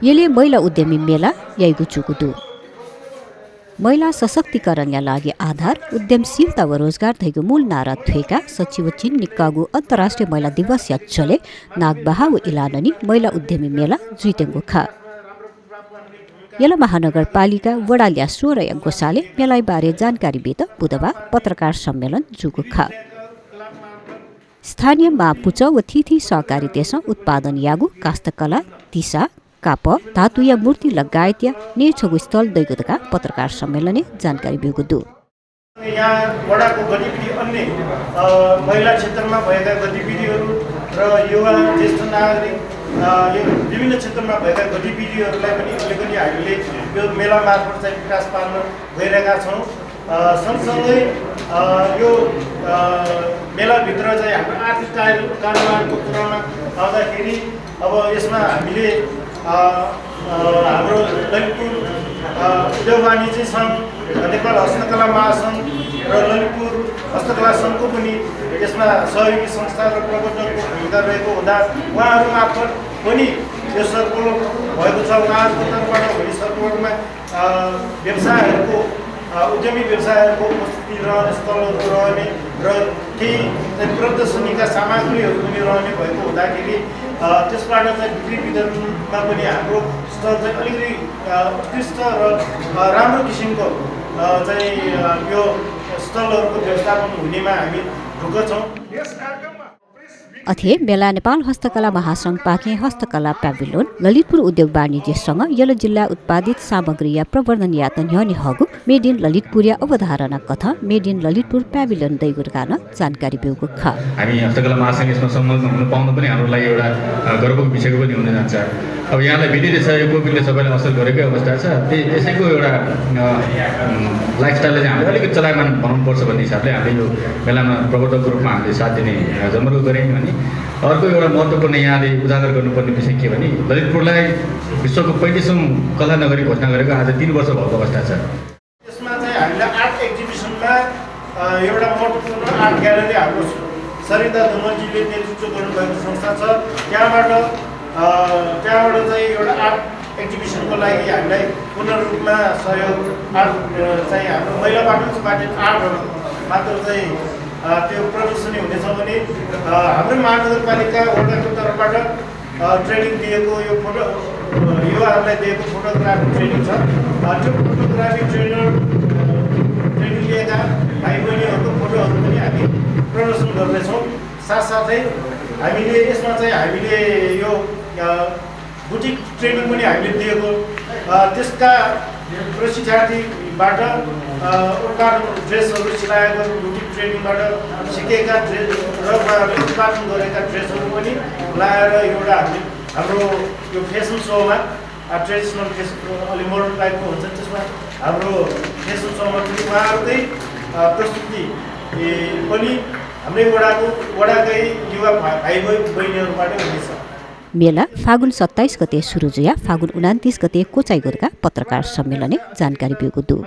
यसले महिला उद्यमी मेला याइगु चुकुदु महिला सशक्तिकरणका लागि आधार उद्यमशीलता व रोजगार धैगु मूल नारा थेका सचिव चिन निकागु अन्तर्राष्ट्रिय महिला दिवस याचले नागबाहा व इलाननी महिला उद्यमी मेला जुइटेंगु खा यला महानगरपालिका वडालिया 16 या गोसाले मेलाई बारे जानकारी बित बुधबार पत्रकार सम्मेलन जुगु खा स्थानीय मापुच व थिथि सहकारी देश उत्पादन यागु कास्तकला दिशा काप धातु या मूर्ति लगायत या नेछगु स्थल दैगुतका पत्रकार सम्मेलनले जानकारी बिगुदु यहाँ वडाको गतिविधि अन्य महिला क्षेत्रमा भएका गतिविधिहरू र युवा ज्येष्ठ नागरिक यो विभिन्न क्षेत्रमा भएका गतिविधिहरूलाई पनि अलिकति हामीले यो मेला मार्फत चाहिँ विकास पार्न गइरहेका छौँ। सँगसँगै यो मेलाभित्र चाहिँ हाम्रो आर्थिक कारोबारको कुरामा आउँदाखेरि अब यसमा हामीले हाम्रो ललितपुर उद्योग वाणिज्य सङ्घ नेपाल हस्तकला महासङ्घ र ललितपुर हस्तकला सङ्घको पनि यसमा सहयोगी संस्था र प्रबन्धकको भूमिका रहेको हुँदा उहाँहरू मार्फत पनि यो सर्कल भएको छ। उहाँहरूको तर्फबाट भोलि सर्कलमा व्यवसायहरूको उद्यमी व्यवसायहरूको उपस्थिति रहने स्थलहरू रहने र केही प्रदर्शनीका सामग्रीहरू पनि रहने भएको हुँदाखेरि त्यसबाट चाहिँ बिक्री वितरणमा पनि हाम्रो स्टल चाहिँ अलिकति उत्कृष्ट र राम्रो किसिमको चाहिँ यो स्टलहरूको व्यवस्थापन हुनेमा हामी ढुक्क छौँ। अथे मेला नेपाल हस्तकला महासंघ पाके हस्तकला प्याभिलियन ललितपुर उद्योग वाणिज्यसँग यल जिल्ला उत्पादित सामग्री या प्रवर्धन यातन यने हगु मेड इन ललितपुरिया अवधारणा कथा मेड इन ललितपुर प्याभिलियन दैगुरकान जानकारी बेउको ख हामी हस्तकला महासंघ यसमा संलग्न हुन पाउनु पनि हाम्रो लागि एउटा गर्वको विषयको पनि हुन जान्छ। अब यहाँलाई विदित छ यो कोभिडले सबैलाई असर गरेकै अवस्था छ। त्यसैको एउटा लाइफस्टाइलले चाहिँ हामीले अलिकति चलायमान बनाउनु पर्छ भन्ने हिसाबले हामीले यो मेलामा प्रवर्तकको रूपमा हामीले साथ दिने जमर्को गऱ्यौँ भने अर्को एउटा महत्त्वपूर्ण यहाँले उजागर गर्नुपर्ने विषय के भने ललितपुरलाई विश्वको 35औं कला नगरी घोषणा गरेको आज 3 वर्ष भएको अवस्था छ। यसमा चाहिँ हामीले आर्ट एक्जिबिसनमा एउटा महत्त्वपूर्ण आर्ट ग्यालरी हाम्रो सरिता धुमलजीले नेतृत्व गर्नुभएको संस्था छ। त्यहाँबाट चाहिँ एउटा आर्ट एक्जिबिसनको लागि हामीलाई पूर्ण रूपमा सहयोग आर्ट चाहिँ हाम्रो महिलाबाट आर्टहरू मात्र चाहिँ त्यो प्रदर्शनी हुनेछ भने हाम्रो महानगरपालिका वडाको तर्फबाट ट्रेनिङ दिएको यो फोटो युवाहरूलाई दिएको फोटोग्राफी ट्रेनिङ छ। त्यो फोटोग्राफी ट्रेनिङ लिएका भाइ बहिनीहरूको फोटोहरू पनि हामी प्रदर्शन गर्नेछौँ। साथसाथै हामीले यसमा चाहिँ हामीले यो बुटिक ट्रेनिङ पनि हामीले दिएको त्यसका प्रशिक्षार्थीबाट उत्पादन ड्रेसहरू सिलाएको बुटिक ट्रेनिङबाट सिकेका ड्रेस र उहाँहरूले उत्पादन गरेका ड्रेसहरू पनि लाएर एउटा हाम्रो यो फेसन सोमा ट्रेडिसनल फेसन अलि मोडर्न टाइपको हुन्छ त्यसमा हाम्रो फेसन सोमा पनि उहाँहरूकै प्रस्तुति पनि हाम्रै वडाकै युवा भाइ बहिनीहरूबाट हुनेछ। मेला फागुन 27 गते सुरुजुया फागुन 29 गते कोचाइगुरका पत्रकार सम्मेलनले जानकारी बिगुदु।